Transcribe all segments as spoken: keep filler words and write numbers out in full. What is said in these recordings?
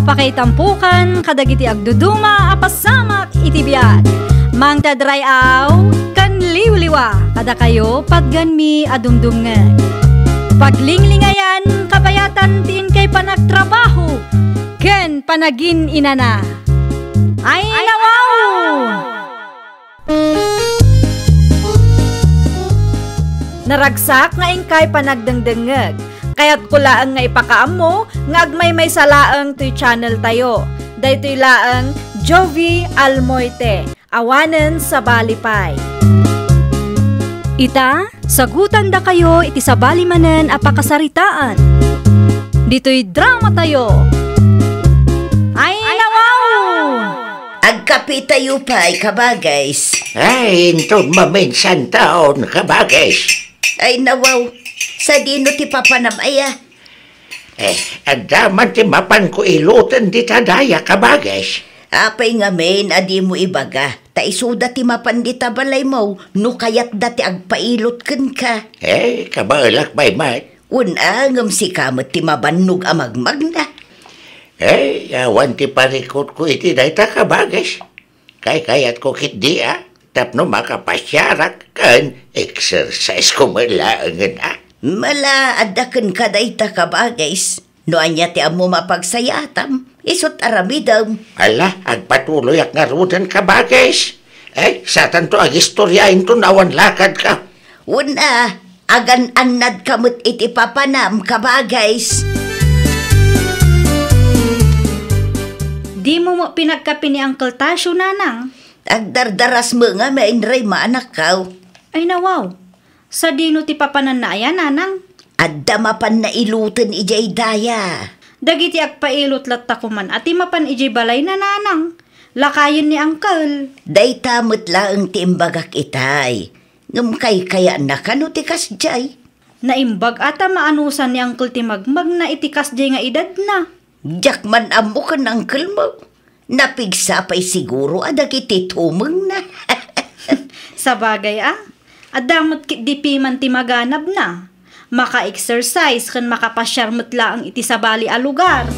Pakaitampokan kadagiti agduduma a pasamak iti biag. Mangted ray-aw ken liwliwa kadakayo patganmi a dumdumngeg. Paglinglingayan kabayatan ti inkay panagtrabaho ken panagin-inana. Ay, nawaw! Naragsak nga inkay panagdengdengngeg. Kayatko laeng nga ipakaammo nga agmaymaysa laeng toy channel tayo. Daytoy laeng Jovie Almoite, awanen sabali pay. Ita, sagutandakayo iti sabali manen a pakasaritaan. Ditoy drama tayo. Ay, nawaw! Agkapitayo pay, kabagays. Ay, inton maminsan taon, kabagays. Ay, nawaw. Sadino ti papanam aya? Eh, adda man ti mapanko iluten dita daya, kabagays. Apay ngamin a dimo ibaga? Ta isuda ti mapan dita balaymo no kayatda ti agpailot kenka. Eh, kabaelak pay met. Wen a, ngem sika met ti mabannog a magmagna. Eh, awan ti parikutko iti dayta, kabagays. Kaykayatko ketdi a tapno makapasiarak ken exercise ko met laengen a. Mala, adda kenka dayta, kabagays. No ania ti ammom a pagsayaatam, isut' aramidem. Ala, agpatuloyak ngaruden, kabagays. Eh, satanto agistorya inton awan lakadka. Wen a, agan-annadka met iti papanam, kabagays. Dimo met pinagkapi ni Uncle Tasyo, nanang? Agdardaras met ngamin, Rema, anakko. Ay, nawaw. Sadino ti papananna aya, nanang? Adda mapanna iluten idiay daya. Dagiti agpailot latta koman a ti mapan idiay balayna, nanang. Lakayen ni Uncle. Dayta met laeng ti imbagak itay. Ngem kaykayatna kano ti kasdiay? Naimbag a ta maanusan ni Uncle ti magmagna iti kasdiay nga edadna. Diak man ammo ken Uncle mo. Napigsa pay siguro a dagiti tumengna. Sabagay a, adda met ketdi piman ti maganabna. Maka-exercise ken makapasiar met laeng iti sabali a lugar.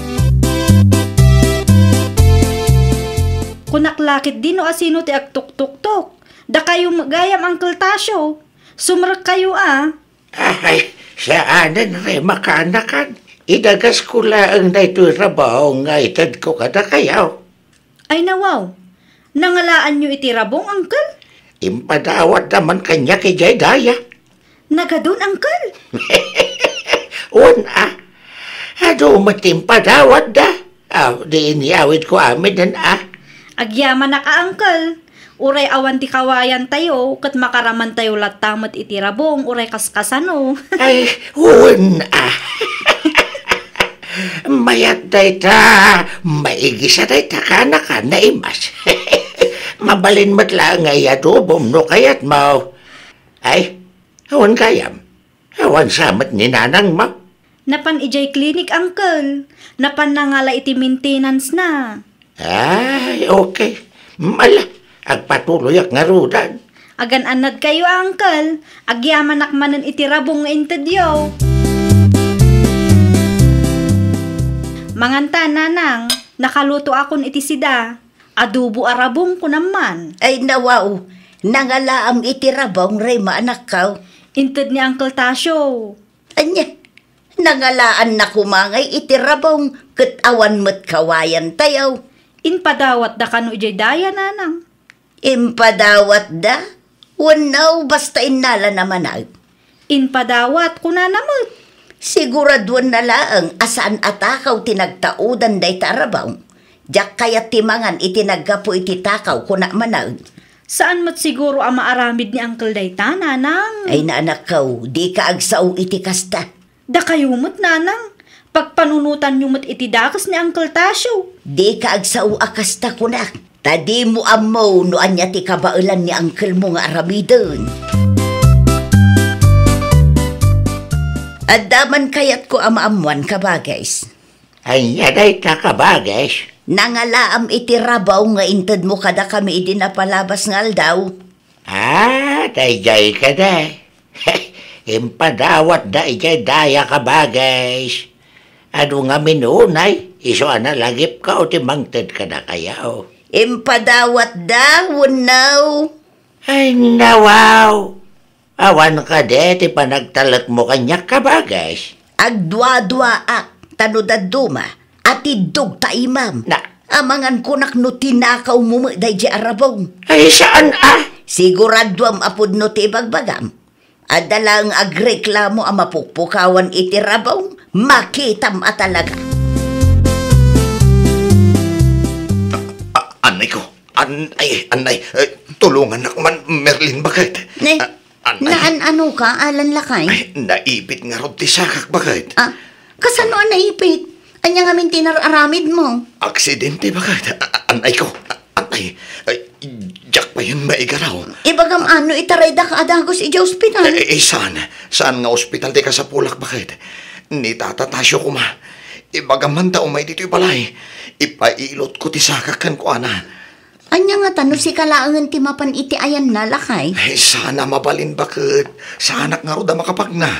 Kunak la ketdi no asino ti agtuktuktok. Dakayo met gayam, Uncle Tasyo. Sumrekkayo a. Ay, saanen, Rema, kaanakan. Idagasko laeng daytoy rabong nga itedko kadakayo. Ay, nawaw. Nangalaanyo iti rabong, Uncle? Impadawatda man kaniak idiay daya. Nagadun, Uncle? Wen a. Adu met ti impadawatda. Aw, di inyawidko aminen a. Agyamanak a, Uncle. Uray awan ti kawayantayo, ket makaramantayo latta met iti rabong, uray kaskasano. Ay, wen a. Mayat dayta, maigisa dayta, kaanakan, naimas. Mabalin met laeng nga iadobom no kayatmo. Ay, awan gayam. Awan sa met ni nanangmo? Napan idiay klinik, Uncle. Napan nangala iti maintenance na. Ay, okay. Mala, agpatuloyak ngaruden. Agan-annadkayo, Uncle. Agyamanak manen iti rabong nga intedyo. Manganta, nanang. Nakalutoakon iti sida. Adobo a rabong, kunam man. Ay, nawaw. Nangalaam iti rabong, Rema, anakko. Inted ni Uncle Tasyo. Ania, nangalaanna koma ngay iti rabong ket awan met kawayantayo. Impadawatda kano idiay daya, nanang? Impadawatda? Wenno, basta innalana manen. Impadawat, kunana met. Siguraduenna laeng a saan a takaw ti nagtaudan dayta a rabong. Diak kayat ti mangan iti naggapu iti takaw, kuna manen. Saan met siguro a maaramid ni Uncle dayta, nanang? Ay, naanakko, dika agsao iti kasta. Dakayo met, nanang, pagpanunotanyo met iti dakes ni Uncle Tasyo. Dika agsao a kasta, kunak. Ta dimo ammo no ania ti kabaelan ni uncle mo nga aramiden. Adda man kayatko a maammoan, kabagis. Ania dayta, kabagis? Nangalaam iti rabaw nga intedmo kadakami idi napalabas nga aldaw. Ah, daydiay kadi. Impadawatda idiay daya, kabagis. Adu ngamin unay, Isu a nalagipko ti mangted kadakayo. Impadawatda wenno? Ay, nawaw! Awan kadi ti panagtalekmo kaniak, kabagis? Agduaduaak, ta no dadduma, atiddog ta imam. Na- Amangan kunak no tinakawmo met daydi a rabong. Ay, saan a? Siguraduam a pudno ti ibagbagam. Adda laeng agreklamo a mapukpukawan iti rabong, makitam a talaga. A-, a-, anay ko. An-, ay, anay. Eh, tulungannak man, Merlin, baket? Ne? A-, anay. Naan-ano ka, Alan lakay? Ay, naipit ngarud ti sakak, baket? Ah, kasano a naipit? Ania ngamin ti nar-aramidmo? Aksidente, baket? A-, a-, anay ko. A-, anay. Ay, diak payen maigaraw. Ibagam ano, itaraydak a dagus idiay ospital? Eh, eh, saan? Saan nga ospital ti kasapulak, baket? Ni Tata Tasio koma. Ibagam man ta umay ditoy balay. Ipailotko ti sakak kenkuana. Ania ngata no sika laengen ti mapan iti ayanna, lakay? Ay, saan a mabalin, baket. Saanak ngarud a makapagna.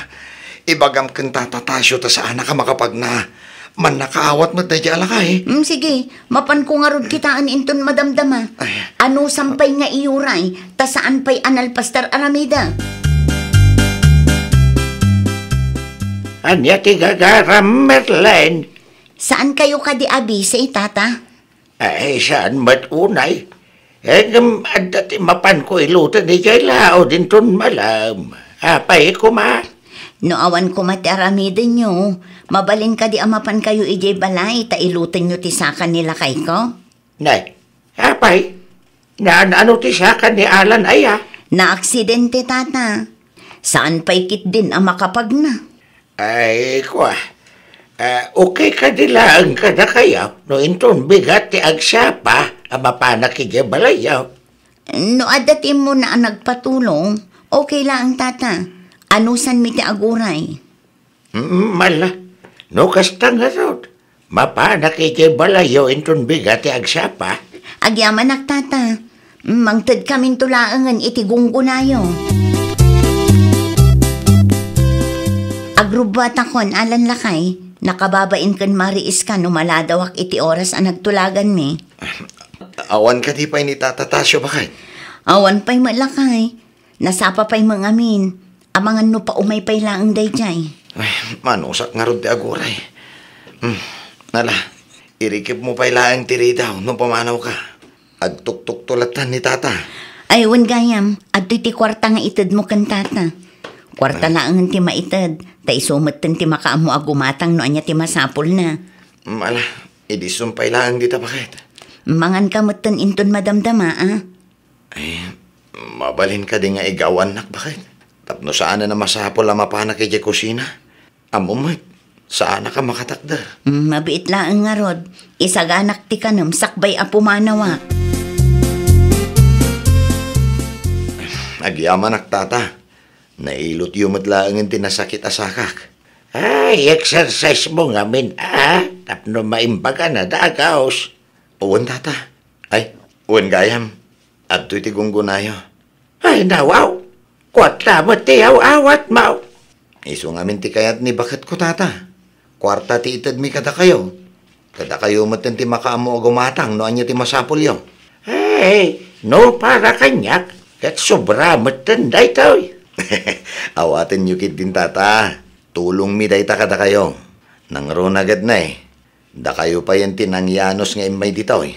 Ibagam ken Tata Tasio ta saanak a makapagna. Mannakaawat met daydi a lakay. Mm, sige, mapanko ngarud kitaen inton madamdama. Ay. Anusam pay nga iyuray, ta saan pay a nalpas ti ar-aramida. Ania ti gagaram, Merlin? Saankayo kadi a bisi, Tata? Ay, saan met unay? Ngem adda ti mapanko iloten idiay laud inton malem. Apay koma? No awan koma ti aramidenyo, mabalin kadi a mapankayo idiay balay ta ilotenyo ti saka ni lakayko? Nay, apay? Naan-ano ti saka ni Alan aya? Naaksidente, Tata. Saan pay ketdin a makapagna. Ay, kua. Ah, okay kadi laeng kadakayo no inton bigat ti agsapa a mapanak idiay balayyo? No adda ti immuna a nagpatulong, okay laeng, Tata. Anusanmi ti aguray? Mm, mala. No kasta ngarud, mapanak idiay balayyo inton bigat ti agsapa. Agyamanak, Tata. Mangtedkaminto laengen iti gunggonayo. Agrubbuatakon, Alan lakay, nakababain ken mariiska no maladawak iti oras a nagtulaganmi. Awan kadi pay ni Tata Tasio, baket? Awan pay met, lakay. Nasapa pay met ngamin. Amangan no paumay pay laeng daydiay. Ay, manusak ngarud ti aguray. Hmm, ala, irikipmo pay laeng ti ridaw no pamanawka. Agtuktukto lattan ni Tata. Ay, wen gayam, adtoy ti kuarta nga itedmo ken Tata. Kuarta Ah. laengen ti maited, ta isu metten ti makaammo a gumatang no ania ti masapulna. Mm, ala, idi sumpay laeng dita, baket? Manganka metten inton madamdama, a? Ay, mabalin kadi nga igawannak, baket? Tapno saanen a masapul a mapanak idiay kusina. Ammom met, saanak a makatakder. Mm, mabiit laeng ngarud. Isaganak ti kanem sakbay a pumanawak. Agyamanak, Tata. Nailotyo met laengen ti nasakit a sakak. Ay, exercise mo ngamin, a? Tapno maimbagan a dagus. Wen, Tata. Ay, wen gayam. Adtoy ti gunggonayo. Ay, nawaw. Kuarta met ti aw-awatmo. Isu ngamin ti kayat ni baketko, Tata. Kuarta ti itedmi kadakayo. Kadakayo metten ti makaammo a gumatang no ania ti masapulyo. Ay, no para kaniak, ket sobra metten daytoy. Awatenyo ketdin, Tata. Tulongmi dayta kadakayo. Nangruna ket nay. Dakayo payen ti nangyanus nga immay ditoy.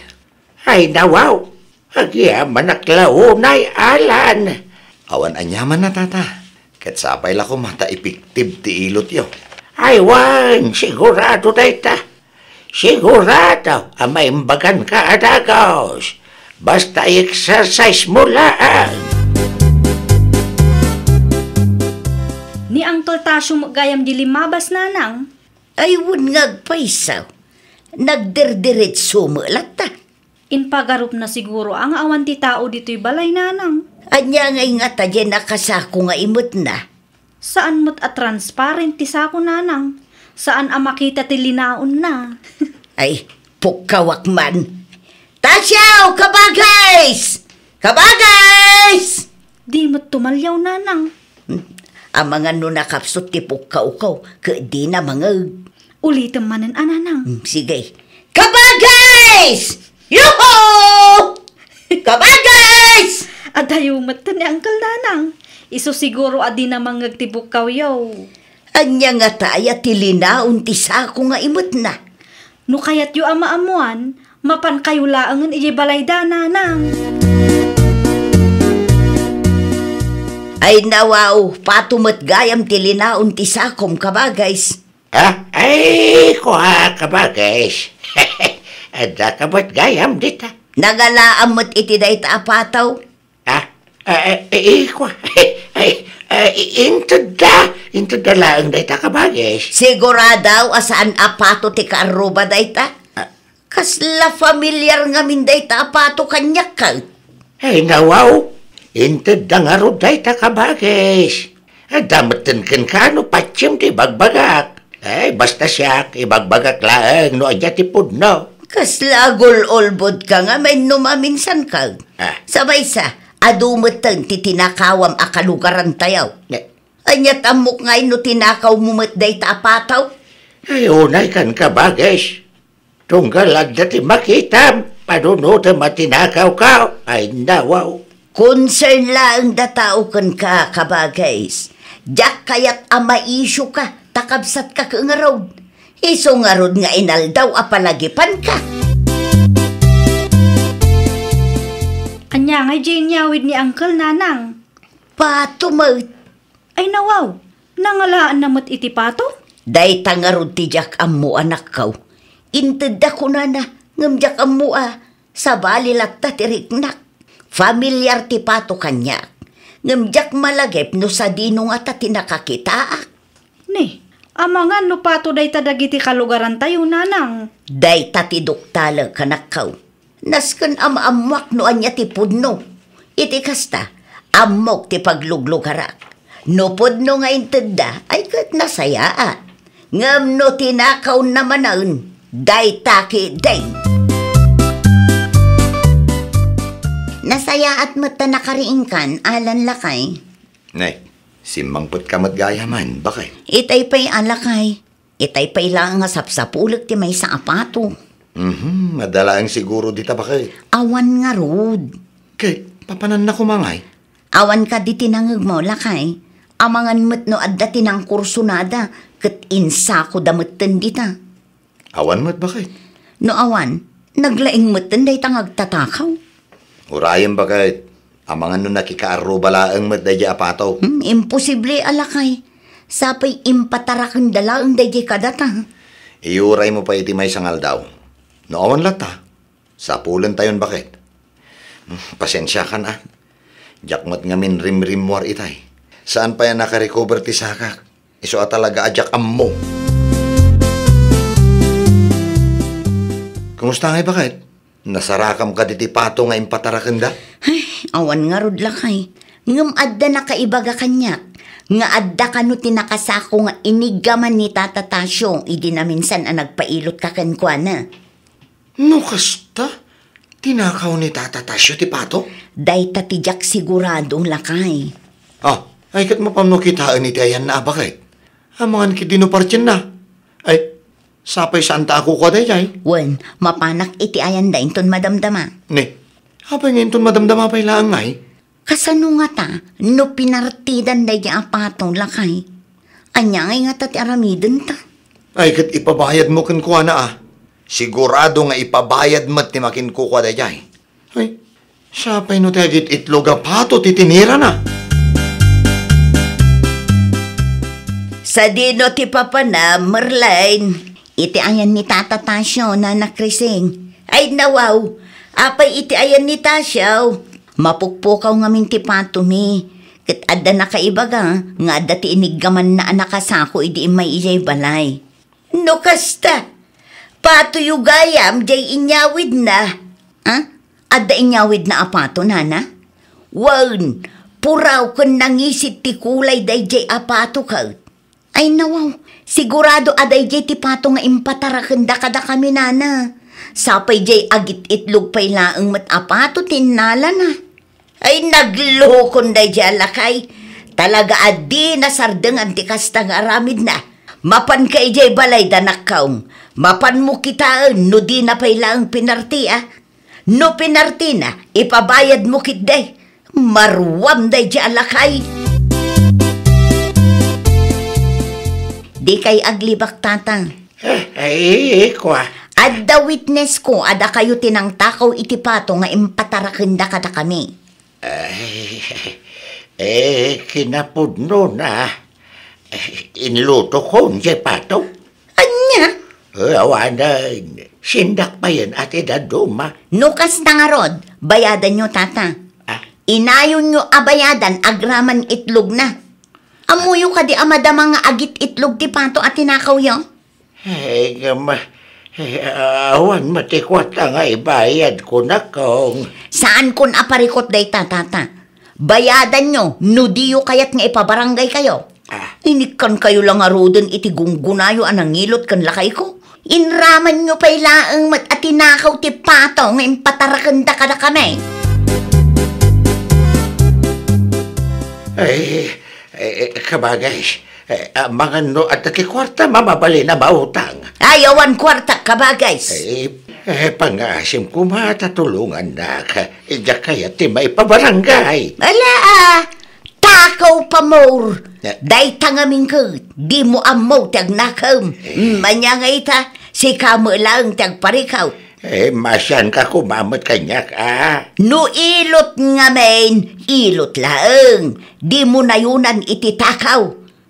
Ay, nawaw! Agyamanak la unay, Alan! Awan aniamanna, Tata. Ket sapay la koma ta epektib ti ilotyo. Ay, wen, sigurado dayta. Sigurado a maimbaganka a dagus. Basta i-exercise mo laeng. Ni Uncle Tasyo met gayam di limmabas, Nanang. Ay, wen nga agpayso. Nagdirdiretso met latta. Impagarupna siguro a nga awan ti tao ditoy balay, Nanang. Ania ngay ngata diay nakasako nga imetna? Saan met a transparent ti sako, Nanang. Saan a makita ti linaonna. Ay, pukkawak man. Tasyo! Kabagis! Kabagis! Di met tumaliaw, Nanang. Hmm. Amangan no nakapsut ti pukkawko, ket dina mangeg. Ulitem manen a, Nanang. Hmm, sige. Kabagis! Yuhu! Kabagis! Adayo met ni Uncle Nanang. Isu siguro a dina mangngeg ti bukkawyo. Ania ngata aya ti linaon ti sako nga imetna? No kayatyo a maammoan, mapankayo laengen idiay balayda, Nanang. Ay, nawaw, Pato met gayam ti linaon ti sakom, Kabagis. Ah, ay, kua, Kabagis. Adda ka met gayam dita? Nagalaam met iti dayta a Pato. Ah, ah, eh, eh, kua. Ay, ay, intedda, intedda laeng dayta, Kabagis. Sigurado a saan a Pato ti kaarruba dayta? Ah. Kasla familiar ngamin dayta a Pato kaniak ket. Ay, nawaw, intedda ngarud dayta, Kabagis. Adda metten kenka no patiem ti ibagbagak. Ay, basta siak, ibagbagak laeng no ania ti pudno. Kasla agul-ulbodka ngamin no maminsanka. Ah. Sa maysa, adu metten ti tinakawam a kalugarantayo. Ne- Ania ti ammok ngay no tinakawmo met dayta a Pato? Ay, unay kan, Kabagis. Tunggal adda ti makitam, panunotem a tinakawka. Ay, nawaw. Concern laeng datayo kenka, Kabagis. Diak kayat a maisioka, ta kabsatka ket ngarud. Isu ngarud nga inaldaw a palagipanka. Ania ngay diay inyawid ni Uncle, Nanang? Pato met. Ay, nawaw, nangalaanna met iti Pato? Dayta ngarud ti diak ammo, anakko. Intedda kunana, ngem diak ammo a sabali latta ti riknak. Familiar ti Pato kaniak, ngem diak malagip no sadino ngata ti nakakitaak. Ni, amangan no Pato dayta dagiti kalugarantayo, Nanang. Dayta ti duktalek, anakko. Nasken a maammoak no ania ti pudno. Iti kasta, ammok ti pagluglugarak. No pudno nga intedda, ay ket nasayaat. Ngem no tinakawna manen, dayta ketdin. Nasayaat met ta nakariingkan, Alan, lakay. Nay, simmangpetka met gayamen, baket. Itay pay a, lakay. Itay pay laeng a sapsapulek ti maysa a Pato. Mhm, adda laeng siguro dita, baket. Awan ngarud. Ket, papananna koma ngay? Awan kadi ti nangngegmo, lakay. Amangan met no adda ti nangkursonada, ket insakoda metten dita. Awan met, baket. No awan, naglaing metten dayta nga agtatakaw. Urayem, baket. Amangan no nakikaarruba laeng met daydiay a Pato. Hmm, imposible a, lakay. Sapay impatarakenda laeng daydiay kadata. Iuraymo pay iti maysa nga aldaw. No awan latta, sapulentayon, baket. Hmm, pasensiakan a. Diak met ngamin rimrimmuar itay. Saan pay a nakarecover ti sakak. Isu a talaga a diak ammo. Kumusta ngay, baket? Nasarakam kadi ti Pato nga impatarakenda? Ay, awan ngarud, lakay. Ngem adda nakaibaga kaniak nga adda kano ti nakasako nga iniggaman ni Tata Tasio idi naminsan a nagpailotka kenkuana. No kasta, tinakaw ni Tata Tasio ti Pato? Dayta ti diak sigurado, lakay. Ah, ay ket mapanmo kitaen iti ayanna a, baket. Amangan ketdi no partienna. Ay, sapay saan ta a kukua daydiay? Wen, mapanak iti ayanda inton madamdama. Ni, apay nga inton madamdama pay laeng ngay? Kasano ngata no pinartidan daydiay a Pato, lakay? Ania ngay ngata ti aramidenta? Ay ket ipabayadmo kenkuana a. Sigurado nga ipabayad met ti makinkukua daydiay. Ay, siya pay no ti agit-itlog a Pato ti tinirana. Sadino ti papanam, Merlin? Iti ayan ni Tata Tasio, Nana Krising. Ay, nawaw. Apay iti ayan ni Tasio? Mapukpukaw ngamin ti Pato mi. Ket adda nakaibaga nga adda ti iniggamanna a nakasako idi immay idiay balay. No kasta, Patoyo gayam diay inyawidna. Ah? Adda inyawidna a Pato, Nana? Wen, puraw ken nangisit ti kulay daydiay a Pato ket. Ay, nawaw, sigurado a daydiay ti Pato nga impatarakenda kadakami, Nana. Sapay diay agit-itlog pay laeng met a Pato ti innalana. Ay, naglukon daydiay a lakay. Talaga a dina sardengan ti kasta nga aramidna. Mapanka idiay balay da nakkaong. Mapanmo kitaen no dina pay laeng pinarti, a. No pinartina, ipabayadmo ketdi. Maruam daydi a lakay. Dikay aglibak, Tata. Eh, eh, kua. Adda witnessko a dakayo ti nangtakaw iti pato nga impatarakenda kadakami. Eh, eh, kinapudnona, eh, inlutokon diay pato. Ania? Eh, awanen, sindak payen a ti dadduma. No kasta ngarud, bayadanyo, Tata. Ah? Inayonyo a bayadan agraman itlogna. Ammoyo kadi a madama nga agit-itlog ti pato a tinakawyo? Eh, ngem, eh, awan met ti kuarta nga ibayad, kunak, kong. Saankon a parikut dayta, Tata. Bayadanyo no diyo kayat nga ipabarangaykayo. Ah. Inikkankayo la ngaruden iti gunggonayo a nangilot ken lakayko. Inramanyo pay laeng met a tinakaw ti pato nga impatarakenda kadakami. Ay, eh, eh, kabagay, eh, amangan no adda ti kuarta, mabalin a mautang. Ay, awan kuarta, kabagay. Eh, eh, pangaasim koma ta tulongannak. Diak kayat ti maipabarangay. Ala, ah, takaw pay, Mor. Eh. Dayta ngamin ket, dimo ammo ti agnakem. Eh. Ania nga ita, sika met laeng ti agparikaw. Eh, masianka koma met kaniak, a. No ilot ngamin, ilot laeng. Dimo nayonan iti takaw.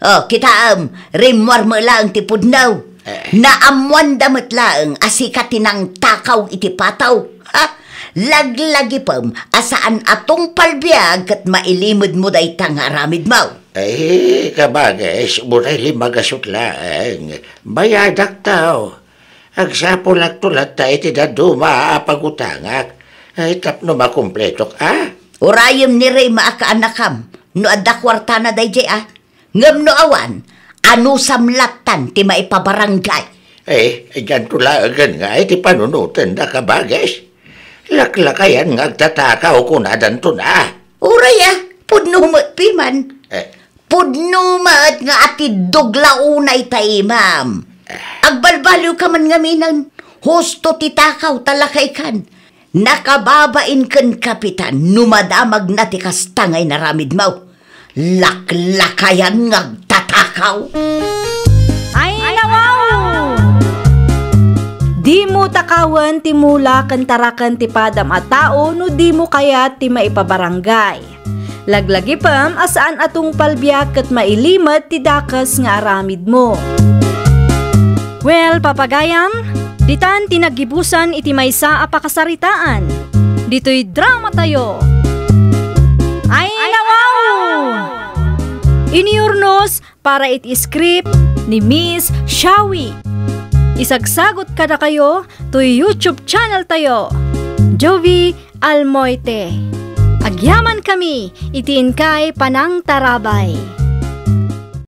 Oh, kitaem, rimmuar met laeng ti pudno. Eh. Naammoanda met laeng a sika ti nangtakaw iti pato. Ha? Laglagipem a saan a tungpal biag ket mailimedmo dayta nga aramidmo. Eh, kabagis, uray limagasut laeng. Bayadak taw. Agsapulakto latta iti dadduma a pagutangak. Ay, tapno makumpletok, a? Urayem ni Reyma a kaanakam, no adda kuartana daydiay, a? Ngem no awan, anusam lattan ti maipabarangay? Eh, dianto laengen nga iti panunotenda, kabagis. Laklakayan nga agtatakaw, kunadanton, a? Uray, a, pudno met piman. Eh. Pudno met nga atiddog la unay ta imam. Agbalbaliwka man ngaminen, husto ti takaw ta lakaykan. Nakababain ken kapitan no madamagna ti kasta nga inaramidmo. Laklakayan nga agtatakaw. Ay, nawaw! Dimo takawen ti mula ken taraken ti padam a tao no dimo kayat ti maipabarangay. Laglagipem a saan a tungpal biag ket mailimed ti dakes nga aramidmo. Well, papagayam, ditan ti naggibusan iti maysa a pakasaritaan. Ditoy dramatayo. Ay, nawaw! Inurnos para iti script ni Miss Shawi. Isagsagut kadakayo toy YouTube channel tayo, Jovie Almoite. Agyamankami iti inkay panangtarabay.